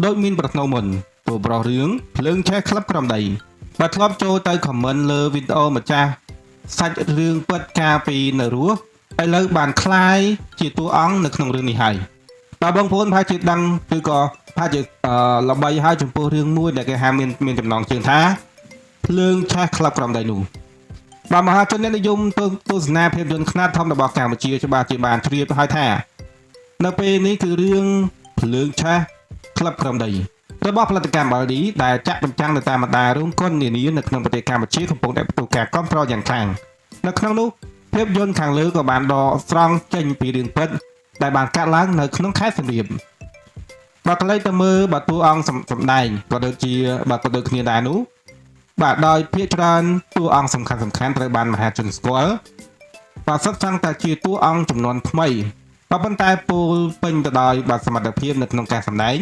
ដោយមានប្រធ្នូមុនតួប្រុសរឿងភ្លើងឆេះក្លឹបក្រំដីបាទធ្លាប់ចូលទៅខមមិនលើវីដេអូម្ចាស់សាច់រឿងពិតកាលពីនៅរស់ឥឡូវបានคล้ายជាតួអង្គនៅក្នុងរឿងនេះហើយបាទបងប្អូនប្រហែលជាដឹងឬក៏ប្រហែលជាល្បីហើយចំពោះរឿងមួយដែលគេហៅមានមានចំណងជើងថាភ្លើងឆេះក្លឹបក្រំដីនោះបាទមហាជនអ្នកនិយមទស្សនាភាពយន្តខ្នាតធំរបស់កម្ពុជាច្បាស់ជាបានជ្រាបហើយថានៅពេលនេះគឺរឿងភ្លើងឆេះក្លឹបក្រំដីរបស់ផលិតកម្ម BLD ដែលចាក់បញ្ចាំងនៅតាមបណ្ដារោងកុននានានៅក្នុងប្រទេសកម្ពុជាកំពុងតែផ្ទុះការគាំទ្រយ៉ាងខ្លាំងនៅក្នុងនោះភាពយន្តខាងលើក៏បានដកស្រង់ចេញពីរឿងពិតដែលបានកាត់ឡើងនៅក្នុងខេត្តសៀមរាបបាទកន្លែងទៅមើលបាទតួអង្គសម្ដែងក៏ដូចជាបាទក៏ដូចគ្នាដែរនោះបាទដោយភាគច្រើនតួអង្គសំខាន់សំខាន់ត្រូវបានមហាជនស្គាល់បាទសុទ្ធសឹងតែជាតួអង្គចំនួនថ្មីបាទប៉ុន្តែពូលពេញទៅដោយបាទសមត្ថភាពនៅក្នុងការសម្ដែង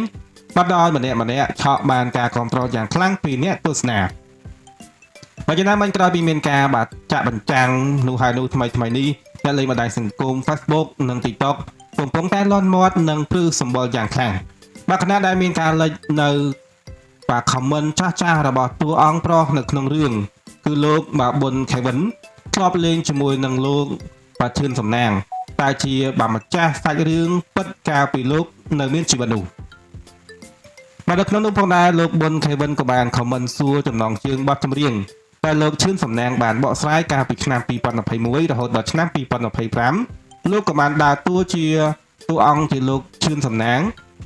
បាទដោយម្នាក់ម្នាក់ឆក់បានការគ្រប់គ្រងយ៉ាងខ្លាំងពីអ្នកទស្សនាបាទយ៉ាងណាមិញក្រោយពីមានការបាទចាក់បញ្ចាំងនោះហើយនោះថ្មីថ្មីនេះអ្នកលេងបណ្ដាញសង្គម Facebook និង TikTok កំពុងតែលន់មាត់និងព្រឺសម្បុរយ៉ាងខ្លាំងបាទខណៈដែលមានការលេចនៅបាទ comment ចាស់ចាស់របស់តួអង្គប្រុសនៅក្នុងរឿងគឺលោកបាទប៊ុនខេវិនធ្លាប់លេងជាមួយនឹងលោកបាទឈឿនសំណាងតែជាបាទម្ចាស់សាច់រឿងពិតកាលពីលោកនៅមានជីវិតនោះបាទនៅក្នុងនោះផងដែរលោកប៊ុនខេវិនក៏បាន comment សួរចំណងជើងបទចម្រៀងតែលោកឈឿនសំណាងបានបកស្រាយកាលពីឆ្នាំ2021រហូតដល់ឆ្នាំ2025លោកក៏បានដើរតួជាតួអង្គជាលោកឈឿនសំណាង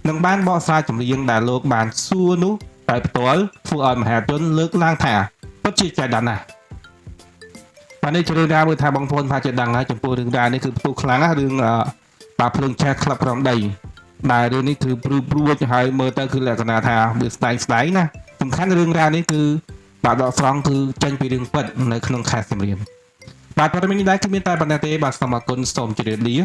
និងបានបកស្រាយចម្រៀងដែលលោកបានសួរនោះតែផ្ទាល់ធ្វើឲ្យមហាជនលើកឡើងថាពិតជាចៃដន្យណាស់បាទនេះជារឿងរ៉ាវមួយថាបងប្អូនថាជាដឹងហើយចំពោះរឿងរ៉ាវនេះគឺផ្ទុះខ្លាំងណាស់រឿងបាទភ្លើងឆេះក្លឹបក្រោមដីដែលរឿងនេះគឺព្រួយព្រួយហើយមើលទៅគឺលក្ខណៈថាវាស្ដែងស្ដែងណាសំខាន់រឿងរ៉ាវនេះគឺបាទដកស្រង់គឺចេញពីរឿងពិតនៅក្នុងខេត្តសៀមរាបបាទព័ត៌មាននេះដែរគឺមានតែប៉ុណ្ណេះទេបាទសូមអរគុណសូមជម្រាបលា